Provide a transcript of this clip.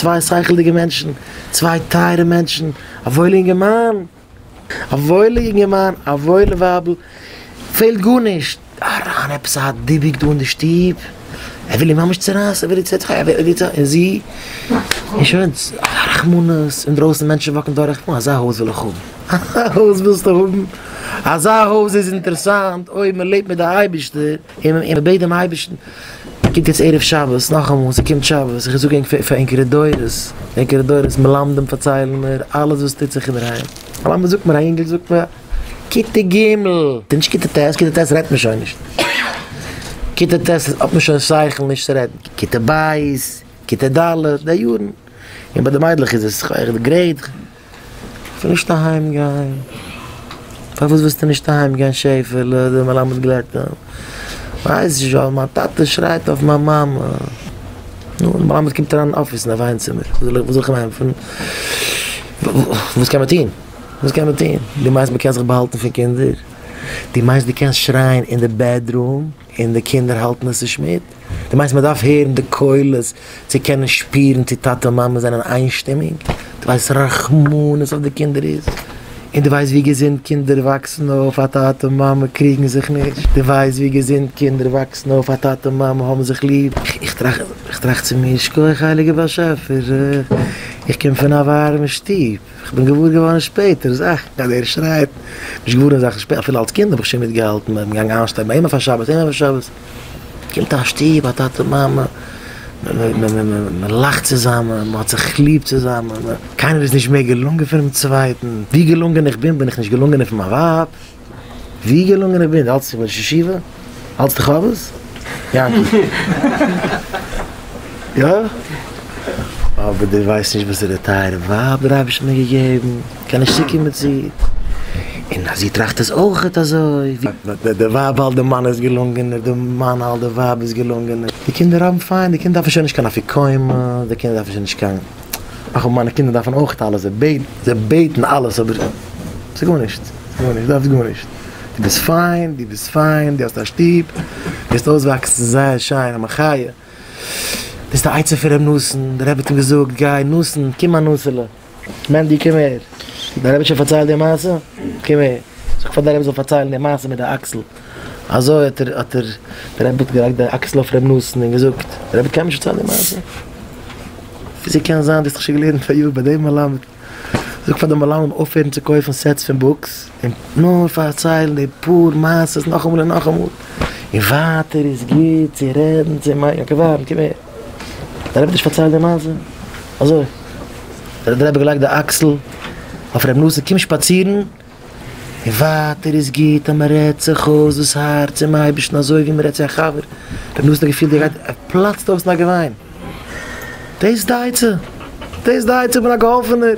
צוויי שכל'דיגע מענטשן, צוויי טייערע מענטשן, א וואוילע אינגערמאן, א וואוילע אינגערמאן, א וואוילע ווייבל, פעלט גארנישט, אריין עפעס א דיבוק דא אין די שטוב, ער וויל איר ממש צורייסן, ער וויל איר צו, און זי, און שוין, א רחמנות, אינדרויסן מענטשן וואקן דורך, נו אזא הויז וויל איך האבן, אזא הויז ווילסטו האבן? אזא הויז איז אינטערעסאנט אויב מען לעבט מיט די אייבערשטער און מען בעט דעם אייבערשטן, קומט יעצט ערב שבת, נאכאמאל, ס'קומט שבת, איך זאג ענק פאר ענקערע דורות, ענקערע דורות, מלמדים פארציילן מיר אלעס וואס טוט זיך אינדערהיים, מלמד זאגט מיר, א אינגל זאגט מיר, כיתה ג', נישט כיתה ט', כיתה ט' רעדט מען שוין נישט, כיתה ט' האט מען שוין שכל נישט צו רעדן, כיתה ב', כיתה ד', די יארן, און ביי די מיידלעך איז עס grade. כ'וויל נישט אהיים גיין. פארוואס ווילסטו נישט אהיים גיין שעפעלע? די מלמד גלעט אים. ווייס נישט ווייל מיין טאטע שרייט אויף מיין מאמע. נו, די מלמד קומט אריין אין אפיס און ער וויינט צו מיר. וואס זאל איך אים ענטפערן? וואס קען מען טון? וואס קען מען טון? דו מיינסט מ'קען זיך באהאלטן פון קינדער? דו מיינסט דו קענסט שרייען אין די bedroom און די קינדער האלטן עס נישט מיט? דו מיינסט מען דארף הערן די קולות צו קענען שפירן צו טאטע און מאמע זענען איינשטימיג? דו ווייסט רחמנות אויף די קינדער איז? און דו ווייסט ווי געזונט קינדער וואקסן אויף א טאטע און מאמע קריגן זיך נישט? דו ווייסט ווי געזונט קינדער וואקסן אויף א טאטע און מאמע האבן זיך ליב? איך טראכט איך טראכט צו מיר, שכוח הייליגער באשעפער, איך קום פון א ווארעמע שטוב, איך בין געוואר געווארן שפעטער זאכן אז ער שרייט, נישט געוואר זאכן שפעטער, אפילו אלס קינד האב איך שוין מיטגעהאלטן, מ'איז געגאנגען איינשטיין ביי אים אויף א שבת, אים אויף א שבת. קומט א שטוב א טאטע מאמע, מען לאכט צוזאמען, מען האט זיך ליב צוזאמען, קיינער איז נישט מער געלונגען פונעם צווייטן, ווי געלונגען איך בין, בין איך נישט געלונגענער פון מיין ווייב, ווי געלונגען איך בין, דו האלטסט זיך בראש ישיבה? האלטסט דיך אויף? יענקי. יא? אבער דו ווייסט נישט וואס איז די טייערע ווייב דער אייבערשטער האט מיר געגעבן, קען נישט צוקומען צו איר. און אז זי טראכט עס אויכעט אזוי. די ווייב האלט די מאן איז געלונגענער, די מאן האלט די ווייב איז געלונגענער. די קינדער האבן פיין, די קינדער דארפן שוין נישט קיין אפיקומן, די קינדער דארפן שוין נישט קיין, אך מיינע קינדער דארפן אויכעט אלעס, זיי בעטן אלעס אבער ס'איז גארנישט, ס'איז גארנישט, דו דארפסט גארנישט, דו ביסט פיין, דו ביסט פיין, דו האסט א שטוב, וועסט אויסוואקסן זייער שיין, א מחיה. דאס איז די עצה פון ר' נתן, דער רבי האט אים געזאגט, גיי נתן, קום א נת'עלע, מענדי קום הער, דער רבי האט שוין פארציילט די מעשה? קום הער, זאג פאר דער רבי זאל פארציילן די מעשה מיט די אקסל, אזוי האט ער האט ער, דער רבי האט געלייגט די אקסל אויף ר' נתן און געזאגט, דער רבי האט קיינמאל נישט פארציילט די מעשה, וויאזוי קען זיין דו האסט דאך שוין געלערנט פאר יאר ביי דעם מלמד, זאג פאר די מלמדים אויפהערן צו קויפן sets פון books און נאר פארציילן די פאר מעשות נאכאמאל און נאכאמאל, און ווייטער איז גוט צו רעדן צו מיין יעקב אהרן קום הער, דער רבי האט נישט פארציילט די מעשה אזוי, דער רבי האט געלייגט די אקסל אויף ר' נתן קום שפאצירן, און ווייטער איז גוט אז מען רעדט זיך אויס דאס הארץ צום אייבערשטן אזוי ווי מען רעדט צו א חבר, ר' נתן האט געפילט ווי ער גייט ער פלאצט אויס אין א געוויין, דאס איז די עצה, דאס איז די עצה, איך בין א געהאלפענער.